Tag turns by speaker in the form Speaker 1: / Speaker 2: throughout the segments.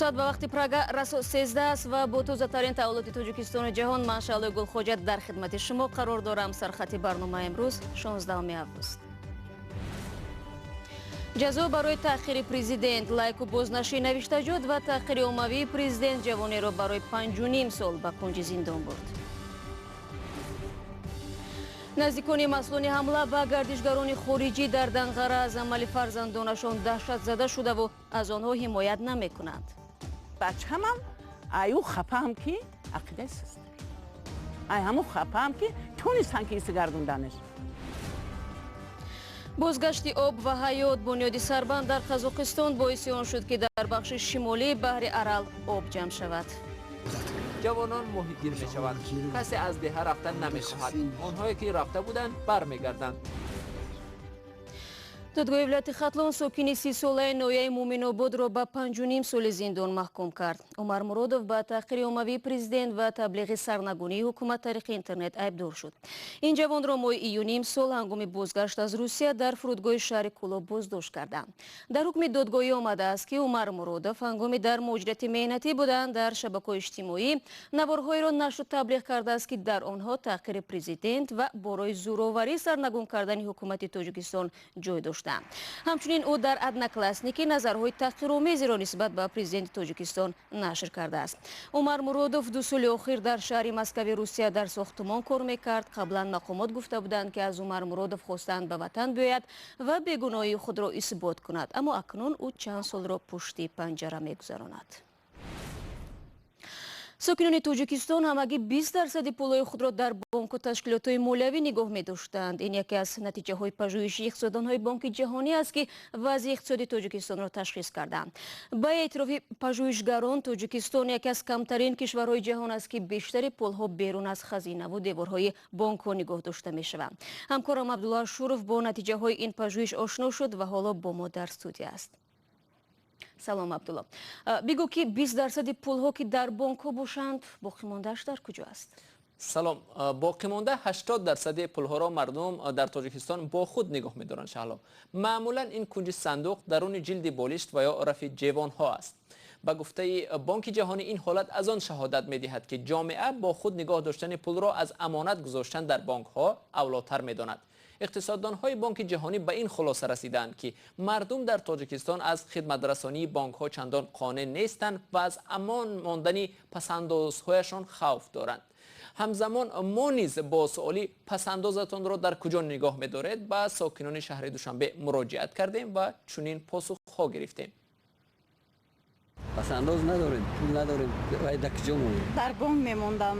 Speaker 1: Соат ба вақти Прага расо 13 аст ва бо тозатарин таваллуди Тоҷикистону ҷаҳон ман Шаълои Гулхоҷа дар хидмати шумо қарор дорам. Сархати барнома имрӯз 16 август. Ҷазо барои таъхири президент, лайку бознаши навиштаҷот ва таъхири оммавии президент ҷавонеро барои 5,5 сол ба кунҷи зиндон бурд. Наздикони маслуни ҳамла ба гардишгарони хориҷӣ дар Данғара аз амали фарзандонашон даҳшатзада шудаву аз онҳо ҳимоят намекунанд.
Speaker 2: Бачамам аю хапаам ки ақидаи суст. Ай ҳаму хапаам ки тунистан ки исигардонданаш.
Speaker 1: Бозгашти об ва ҳаёт бунёди сарбанд дар Қазоқистон боиси он шуд, ки дар бахши шимолии баҳри Арал об ҷамъ шавад.
Speaker 3: Ҷавонон моҳигир мешаванд. Касе аз деҳа рафтан намехоҳад. Онҳое ки рафта буданд, бармегарданд.
Speaker 1: Додгоҳи вилояти Хатлон сокини 30-солаи ноҳияи Муъминободро ба 5,5 соли зиндон маҳкум кард. Умар Муродов ба таҳқири оммавии президент ва таблиғи сарнагунии ҳукумат тариқи интернет айбдор шуд. Ин ҷавонро моҳи июни имсол ҳангоми бозгашт аз Русия дар фурудгоҳи шаҳри Кӯлоб боздошт карданд. Дар ҳукми додгоҳӣ омадааст, ки Умар Муродов ҳангоми дар муҳоҷирати меҳнатӣ будан дар шабакаҳои иҷтимоӣ наворҳоеро нашру таблиғ кардааст, ки дар онҳо таҳқири президент ва борои зӯроварӣ сарнагун кардани ҳукумати Тоҷикистон ҷой дошт. Ҳамчунин ӯ дар Одноклассники назарҳои таҳқиромезиро нисбат ба президенти Тоҷикистон нашр кардааст. Умар Муродов 2 соли охир дар шаҳри Москави Русия дар сохтумон кор мекард. Қаблан мақомот гуфта буданд, ки аз Умар Муродов хостанд ба ватан биёяд ва бегуноҳии худро исбот кунад, аммо акнун ӯ чанд солро пушти панҷара мегузаронад. Сокинони Тоҷикистон ҳамагӣ 20% пулҳои худро дар бонку ташкилотҳои молиявӣ нигоҳ медоштанд. Ин яке аз натиҷаҳои пажӯҳиши иқтисоддонҳои Бонки Ҷаҳонӣ аст, ки вазъи иқтисоди Тоҷикистонро ташхис карданд. Ба эътирофи пажӯҳишгарон, Тоҷикистон яке аз камтарин кишварҳои ҷаҳон аст, ки бештари пулҳо берун аз хазинаву деворҳои бонкҳо нигоҳ дошта мешаванд. Ҳамкорам Абдулло Ашуров бо натиҷаҳои ин пажӯҳиш ошно шуд ва ҳоло бо мо дар студия аст. Салом, Абдулло. Бигӯ, ки 20% пулҳо, ки дар бонкҳо бошанд, боқимондааш дар куҷо аст?
Speaker 3: Салом. Боқимонда 80% пулҳоро мардум дар Тоҷикистон бо худ нигоҳ медоранд, Шаҳло. Маъмулан ин кунҷи сандуқ, даруни ҷилди болишт ва ё рафи ҷевонҳо аст. Ба гуфтаи Бонки Ҷаҳонӣ, ин ҳолат аз он шаҳодат медиҳад, ки ҷомеа бо худ нигоҳ доштани пулро аз амонат гузоштан дар бонкҳо авлотар медонад. Иқтисоддонҳои Бонки Ҷаҳонӣ ба ин хулоса расиданд, ки мардум дар Тоҷикистон аз хидматрасонии бонкҳо чандон қонеъ нестанд ва аз амон мондани пасандозҳояшон хавф доранд. Ҳамзамон мо низ бо суоли «Пасандозатонро дар куҷо нигоҳ медоред?» ба сокинони шаҳри Душанбе муроҷиат кардем ва чунин посухҳо гирифтем.
Speaker 4: Пасандоз надорем, пул надорем, вай дар куҷо монем?
Speaker 5: Дар бонк мемондам,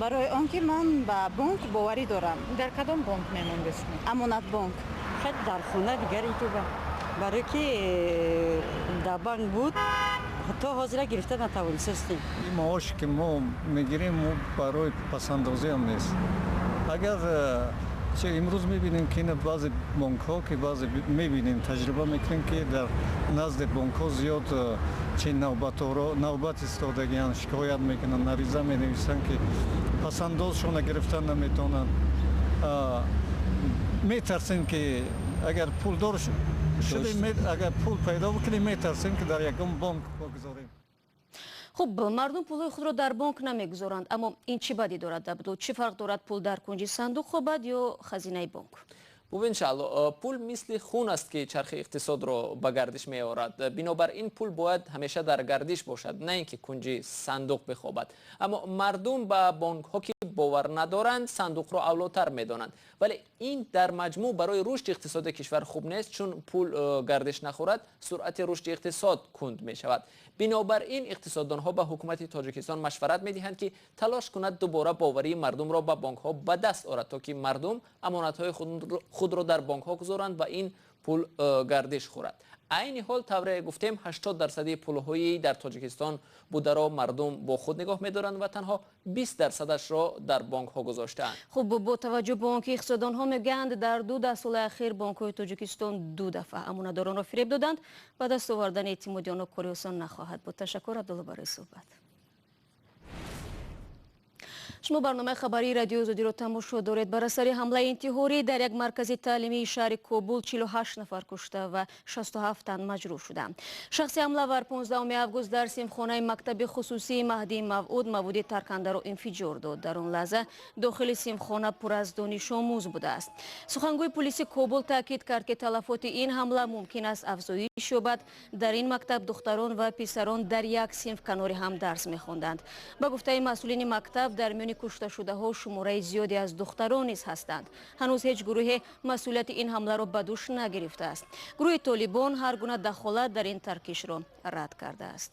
Speaker 5: барои он ки ман ба бонк боварӣ дорам.
Speaker 6: Дар кадом бонк мемондед шумо?
Speaker 5: Амонатбонк.
Speaker 7: Хел дар хона дигар итуба, барое ки дар банк буд, то ҳозира гирифта натавонистем.
Speaker 8: Ин маоше ки мо мегирем, барои пасандозиам нест. Агар че имрӯз мебинем, ки ина баъзе бонкҳо, ки баъзе мебинем, таҷриба мекунем, ки дар назди бонкҳо зиёд чи навбаторо навбат истодагианд, шикоят мекунанд, ариза менависанд, ки пасандозшона гирифтан наметавонанд. Метарсем, ки агар пулдор шудем, агар пул пайдо бикунем, метарсем, ки дар ягон бонк богузорем.
Speaker 1: Хуб, мардум пулҳои худро дар бонк намегузоранд, аммо ин чӣ бадӣ дорад, Абдул? Чӣ фарқ дорад, пул дар кунҷи сандуқ хобад ё хазинаи бонк?
Speaker 3: Бубин, Шаҳло, пул мисли хун аст, ки чархи иқтисодро ба гардиш меорад. Бинобар ин пул бояд ҳамеша дар гардиш бошад, на ин ки кунҷи сандуқ бихобад. Аммо мардум ба бонкҳо ки бовар надоранд, сандуқро авлотар медонанд. Вале ин дар маҷмӯъ барои рушди иқтисоди кишвар хуб нест, чун пул гардиш нахӯрад, суръати рушди иқтисод кунд мешавад. Бинобар ин иқтисоддонҳо ба ҳукумати Тоҷикистон машварат медиҳанд, ки талош кунад дубора боварии мардумро ба бонкҳо ба даст орад, то ки мардум амонатҳои худро дар бонкҳо гузоранд ва ин пул гардиш хӯрад. Айни ҳол тавре гуфтем 80% пулҳои дар Тоҷикистон бударо мардум бо худ нигоҳ медоранд ва танҳо 20%-ашро дар бонкҳо гузоштаанд.
Speaker 1: Хуб, бо таваҷҷӯҳ ба он ки иқтисоддонҳо мегӯянд дар ду даҳсолаи ахир бонкҳои Тоҷикистон ду дафъа амонатдоронро фиреб доданд, ба даст овардани эътимоди онҳо кори осон нахоҳад буд. Ташаккур, Абдулло, барои суҳбат. Шумо барномаи хабарии Радиои Озодиро тамошо доред. Бар асари ҳамлаи интиҳорӣ дар як маркази таълимии шаҳри Кобул 48 нафар кушта ва 67 тан маҷрӯҳ шуданд. Шахси ҳамлавар 15 август дар синфхонаи мактаби хусусии Маҳдии Мавъуд маводи таркандаро инфиҷор дод. Дар он лаҳза дохили синфхона пур аз донишомӯз будааст. Сухангӯи пулиси Кобул таъкид кард, ки талафоти ин ҳамла мумкин аст афзоиш ёбад. Дар ин мактаб духтарон ва писарон дар як синф канори ҳам дарс мехонданд. Ба гуфтаи масъулини мактаб, дар миёни кушташудаҳо шумораи зиёде аз духтарон низ ҳастанд. Ҳанӯз ҳеҷ гурӯҳе масъулияти ин ҳамларо ба дӯш нагирифтааст. Гурӯҳи Толибон ҳар гуна дахолат дар ин таркишро рад кардааст.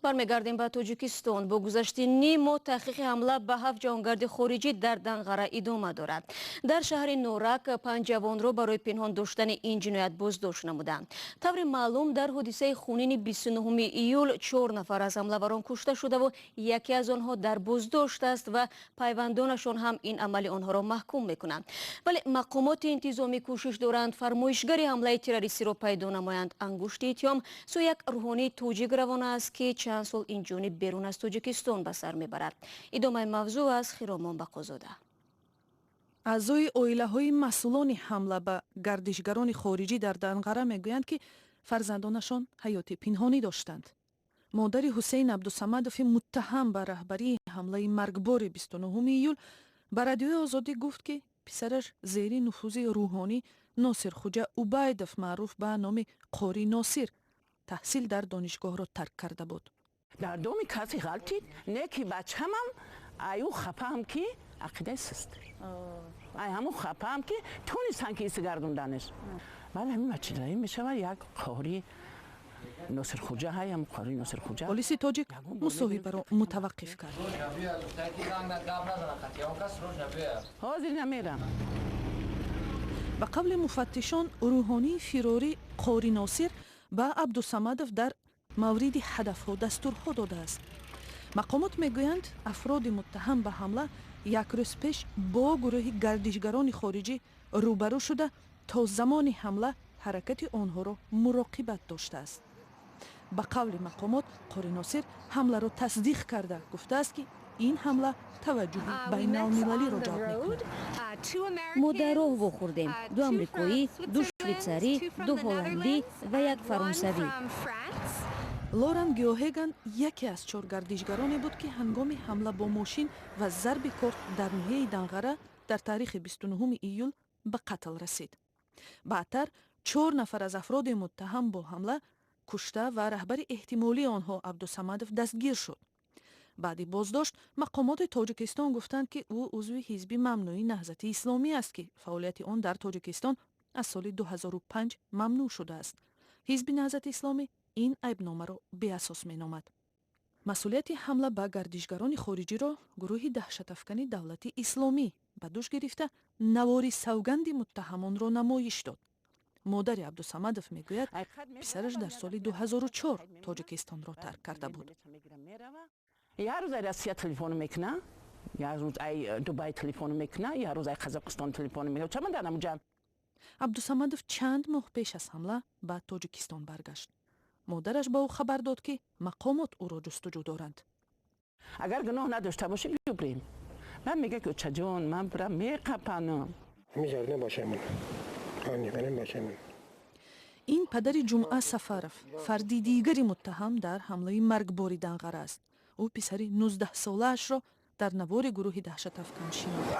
Speaker 1: Бармегардем ба Тоҷикистон. Бо гузашти ним моҳ таҳқиқи ҳамла ба 7 ҷавонгарди хориҷӣ дар Данғара идома дорад. Дар шаҳри Норак 5 ҷавонро барои пинҳон доштани ин ҷиноят боздошт намуданд. Таври маълум, дар ҳодисаи хунини 29 июл 4 нафар аз ҳамлаварон кушта шудаву яке аз онҳо дар боздошт аст ва пайвандонашон ҳам ин амали онҳоро маҳкум мекунанд. Вале мақомоти интизомӣ кӯшиш доранд фармоишгари ҳамлаи террористиро пайдо намоянд. Ангушти иттиҳом сӯи як рӯҳонии тоҷик равона аст, ки чанд сол ин ҷониб берун аз Тоҷикистон ба сар мебарад. Идомаи мавзӯъ аз Хиромон Бақозода.
Speaker 9: Аъзои оилаҳои масъулони ҳамла ба гардишгарони хориҷӣ дар Данғара мегӯянд, ки фарзандонашон ҳаёти пинҳонӣ доштанд. Модари Ҳусейн Абдусамадови муттаҳам ба раҳбарии ҳамлаи маргбори 29 июл ба Радиои Озодӣ гуфт, ки писараш зери нуфузи рӯҳонӣ Носирхуҷа Убайдов, маъруф ба номи Қори Носир, таҳсил дар донишгоҳро тарк карда буд.
Speaker 2: Дар доми касе ғалтид, не ки бачамам аю хапаам ки ақидаи суст. Ай ҳамун хапаам ки тонистан ки истигардонданаш. Баъд ҳамин бачадаи мешавад як қори Носирхуҷа, ҳаям қори Носирхуҷа.
Speaker 9: Полиси тоҷик мусоҳибаро мутаваққиф кард.
Speaker 2: Ҳозир намерам.
Speaker 9: Ба қавли муфаттишон, рӯҳонии фирорӣ Қори Носир ба Абдусамадов дар мавриди ҳадафҳо дастурҳо додааст. Мақомот мегӯянд, афроди муттаҳам ба ҳамла як рӯз пеш бо гурӯҳи гардишгарони хориҷӣ рӯбарӯ шуда, то замони ҳамла ҳаракати онҳоро муроқибат доштааст. Ба қавли мақомот, Қори Носир ҳамларо тасдиқ карда гуфтааст, ки ин ҳамла таваҷҷӯҳи байналмилалиро ҷалб мекунад.
Speaker 1: Мо дар роҳ вохӯрдем: 2 амрикоӣ, 2 швейтсарӣ, 2 ҳолландӣ ва 1 фаронсавӣ.
Speaker 9: Лоран Геохеган яке аз 4 гардишгароне буд, ки ҳангоми ҳамла бо мошин ва зарби корт дар ноҳияи Данғара дар таърихи 29 июл ба қатл расид. Баъдтар 4 нафар аз афроди муттаҳам бо ҳамла кушта ва раҳбари эҳтимолии онҳо Абдусамадов дастгир шуд. Баъди боздошт мақомоти Тоҷикистон гуфтанд, ки ӯ узви ҳизби мамнӯи Наҳзати Исломӣ аст, ки фаъолияти он дар Тоҷикистон аз соли 2005 мамнӯъ шудааст. Ҳизби Наҳзати Исломӣ ин айбномаро беасос меномад. Масъулияти ҳамла ба гардишгарони хориҷиро гурӯҳи даҳшатафкани Давлати Исломӣ ба дӯш гирифта, навори савганди муттаҳамонро намоиш дод. Модари Абдусамадов мегӯяд, писараш дар соли 2004 Тоҷикистонро тарк карда буд.
Speaker 2: Як рӯз ай Россия телефон мекуна, як рӯз ай Дубай телефон мекуна, як рӯз ай Қазоқистон телефон мекуна. Чама дар намуҷа?
Speaker 9: Абдусамадов чанд моҳ пеш аз ҳамла ба Тоҷикистон баргашт. Модараш ба ӯ хабар дод, ки мақомот ӯро ҷустуҷӯ доранд.
Speaker 2: Агар гуноҳ надошта бошӣ, биёбрем. Ман мегӯям, ки очаҷон, ман бирам меқапанам.
Speaker 9: Ин падари Ҷумъа Сафаров, фарди дигари муттаҳам дар ҳамлаи маргбори Данғара аст. Ӯ писари 19-солаашро дар навори гурӯҳи даҳшатафкан шинохт.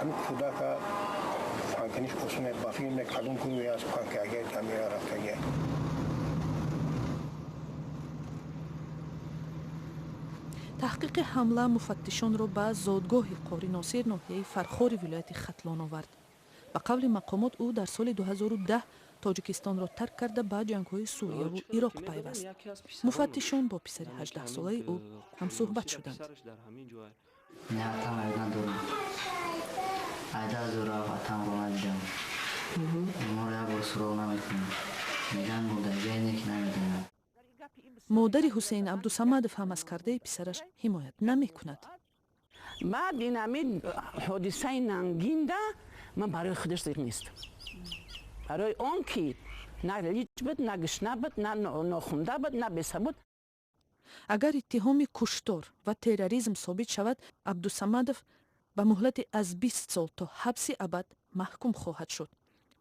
Speaker 9: Таҳқиқи ҳамла муфаттишонро ба зодгоҳи Қори Носир, ноҳияи Фархори вилояти Хатлон овард. Ба қавли мақомот, ӯ дар соли 2010 Тоҷикистонро тарк карда ба ҷангҳои Сурияву Ироқ пайваст. Муфаттишон бо писари 18-солаи ӯ ҳамсӯҳбат шуданд.
Speaker 10: Айда зура ватанро надидам. Моро як бор суроғ намекунам.
Speaker 9: Модари Ҳусейн Абдусамадов ҳам аз кардаи писараш ҳимоят намекунад.
Speaker 2: Баъд ин ҳамин ҳодисаи нангинда ман барои худаш зиқ нестам. Барои он ки на лич буд, на гушна буд, на нохунда буд, на бесабуд.
Speaker 9: Агар иттиҳоми куштор ва терроризм собит шавад, Абдусамадов ба муҳлати аз 20 сол то ҳабси абад маҳкум хоҳад шуд.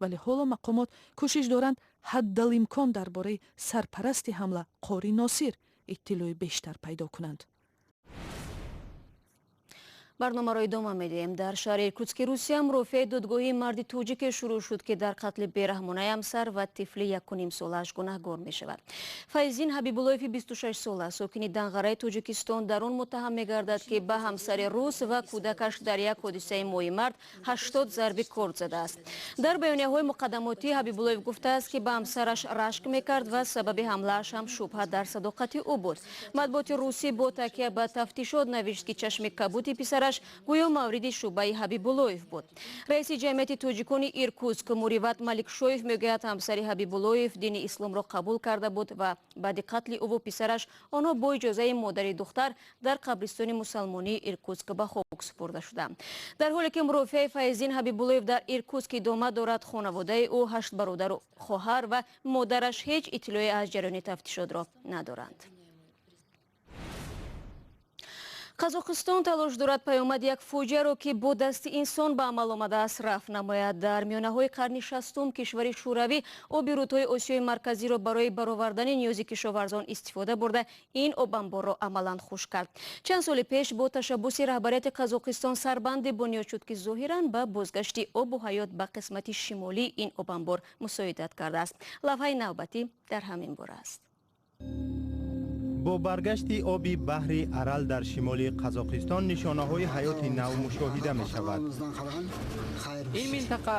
Speaker 9: Вале ҳоло мақомот кӯшиш доранд ҳаддалимкон дар бораи сарпарасти ҳамла Қори Носир иттилои бештар пайдо кунанд.
Speaker 1: Барномаро идома медиҳем. Дар шаҳри Иркутски Русия мурофиаи додгоҳии марди тоҷике шурӯъ шуд, ки дар қатли бераҳмонаи ҳамсар ва тифли 1,5 солааш гунаҳгор мешавад. Файзин Ҳабибуллоеви 26 сола, сокини Данғараи Тоҷикистон, дар он муттаҳам мегардад, ки ба ҳамсари рус ва кӯдакаш дар як ҳодисаи моҳи март 80 зарби корд задааст. Дар баёнияҳои муқаддамотӣ Ҳабибуллоев гуфтааст, ки ба ҳамсараш рашк мекард ва сабаби ҳамлааш ҳам шубҳа дар садоқати ӯ буд. Матбуоти русӣ бо такя ба тафтишот навишт, ки чашми кабуди писараш гӯё мавриди шубҳаи Ҳабибуллоев буд. Раиси ҷамъияти тоҷикони Иркутск Муриват Маликшоев мегӯяд, ҳамсари Ҳабибуллоев дини исломро қабул карда буд ва баъди қатли ӯву писараш онҳо бо иҷозаи модари духтар дар қабристони мусалмонии Иркутск ба хок супурда шуданд. Дар ҳоле ки мурофиаи Файзин Ҳабибуллоев дар Иркутск идома дорад, хонаводаи ӯ, ҳашт бародару хоҳар ва модараш ҳеҷ иттилоe аз ҷараёни тафтишотро надоранд. Қазоқистон талош дорад паёмади як фоҷиаро, ки бо дасти инсон ба амал омадааст, рафъ намояд. Дар миёнаҳои қарни шастум кишвари Шӯравӣ оби рӯдҳои Осиёи Марказиро барои баровардани ниёзи кишоварзон истифода бурда, ин обанборро амалан хушк кард. Чанд соли пеш бо ташаббуси раҳбарияти Қазоқистон сарбанде бунёд шуд, ки зоҳиран ба бозгашти обу ҳаёт ба қисмати шимолии ин обанбор мусоидат кардааст. Лавҳаи навбатӣ дар ҳамин бора аст.
Speaker 10: Бо баргашти оби баҳри Арал дар шимоли Қазоқистон нишонаҳои ҳаёти нав мушоҳида мешавад.
Speaker 3: Ин минтақа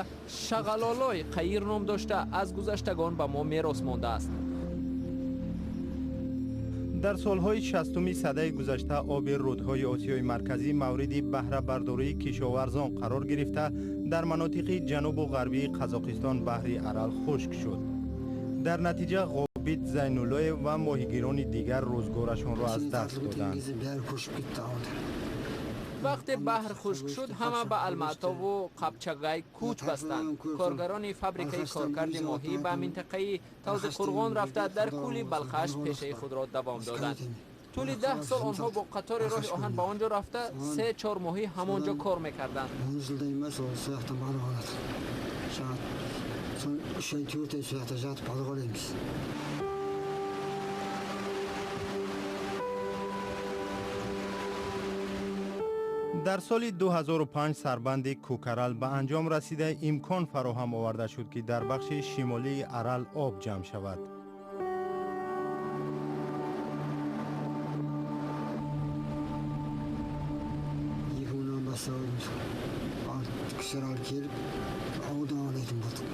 Speaker 3: Шағалолой Қайир ном дошта, аз гузаштагон ба мо мерос мондааст.
Speaker 10: Дар солҳои шастуми садаи гузашта оби рӯдҳои Осиёи Марказӣ мавриди баҳрабардории кишоварзон қарор гирифта, дар манотиқи ҷанубу ғарбии Қазоқистон баҳри Арал хушк шуд. Дар натиҷа Ғобид Зайнуллоев ва моҳигирони дигар рӯзгорашонро аз даст доданд.
Speaker 3: Вақте баҳр хушк шуд, ҳама ба Алматову Қапчағай кӯч бастанд. Коргарони фабрикаи коркарди моҳӣ ба минтақаи Тавзиқурғон рафта, дар кӯли Балхаш пешаи худро давом доданд. Тӯли 10 сол онҳо бо қатори роҳи оҳан ба он ҷо рафта, 3-4 моҳӣ ҳамон ҷо кор мекарданд.
Speaker 11: 3 ай, 4 ай сол жақта жатып балық аулаймыз.
Speaker 10: Дар соли 2005 сарбанди Кӯкарал ба анҷом расида, имкон фароҳам оварда шуд, ки дар бахши шимолии Арал об ҷамъ шавад.
Speaker 11: 2000-нан бастап кісілер алып келіп, аудан аулайтын болдық.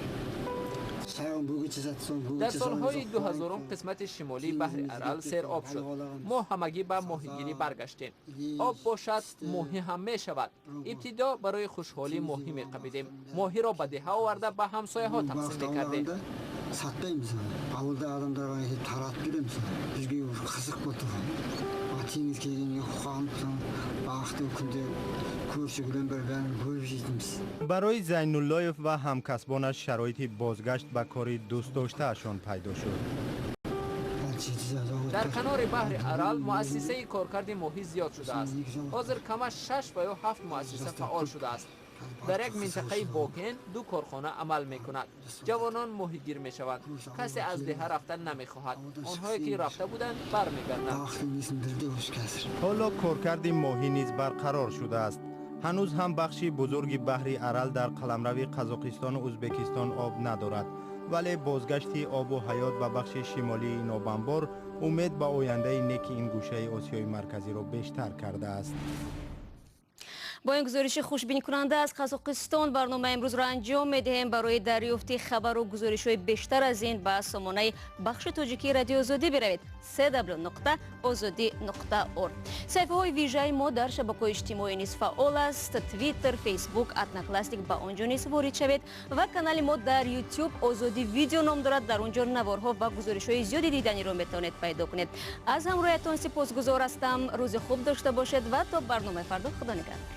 Speaker 3: Дар солҳои дуҳазорум қисмати шимолии баҳри Арал сероб шуд. Мо ҳамагӣ ба моҳигирӣ баргаштем. Об бошад, моҳӣ ҳам мешавад. Ибтидо барои хушҳолӣ моҳӣ меқапидем. Моҳиро ба деҳа оварда, ба ҳамсояҳо тақсим мекардем.
Speaker 11: Сатпаймыз, ауылда адамдарға таратып береміз. Бізге қызық болды. Теңіз келгенге қуанып, бақты күнде көрші бір бәрін бөліп жейтінбіз.
Speaker 10: Барои Зайнуллоев ва ҳамкасбонаш шароити бозгашт ба кори дӯстдоштаашон пайдо шуд.
Speaker 3: Дар канори баҳри Арал муассисаи коркарди моҳӣ зиёд шудааст. Ҳозир камаш шаш ва ё ҳафт муассиса фаъол шудааст. Дар як минтақаи Бокен ду корхона амал мекунад. Ҷавонон моҳигир мешаванд. Касе аз деҳа рафта намехоҳад. Онҳое ки рафта буданд, бармегарданд.
Speaker 10: Ҳоло коркарди моҳӣ низ барқарор шудааст. Ҳанӯз ҳам бахши бузурги баҳри Арал дар қаламрави Қазоқистону Ӯзбекистон об надорад, вале бозгашти обу ҳаёт ба бахши шимолии ин обанбор умед ба ояндаи неки ин гӯшаи Осиёи Марказиро бештар кардааст.
Speaker 1: Бо ин гузориши хушбинкунанда аз Қазоқистон барномаи имрӯзро анҷом медиҳем. Барои дарёфти хабару гузоришҳои бештар аз ин ба сомонаи бахши тоҷикии Радиои Озодӣ биравед: cw.ozodi.org. Саҳифаҳои вижаи мо дар шабакаҳои иҷтимоӣ низ фаъол аст: Твиттер, Фейсбук, Одноклассник. Ба он ҷо низ ворид шавед. Ва канали мо дар Ютуб «Озодӣ Видео» ном дорад. Дар он ҷо наворҳо ва гузоришҳои зиёди диданиро метавонед пайдо кунед. Аз ҳамроҳиятон сипосгузор ҳастам. Рӯзи хуб дошта бошед ва то барномаи фардо, худо нигаҳдор.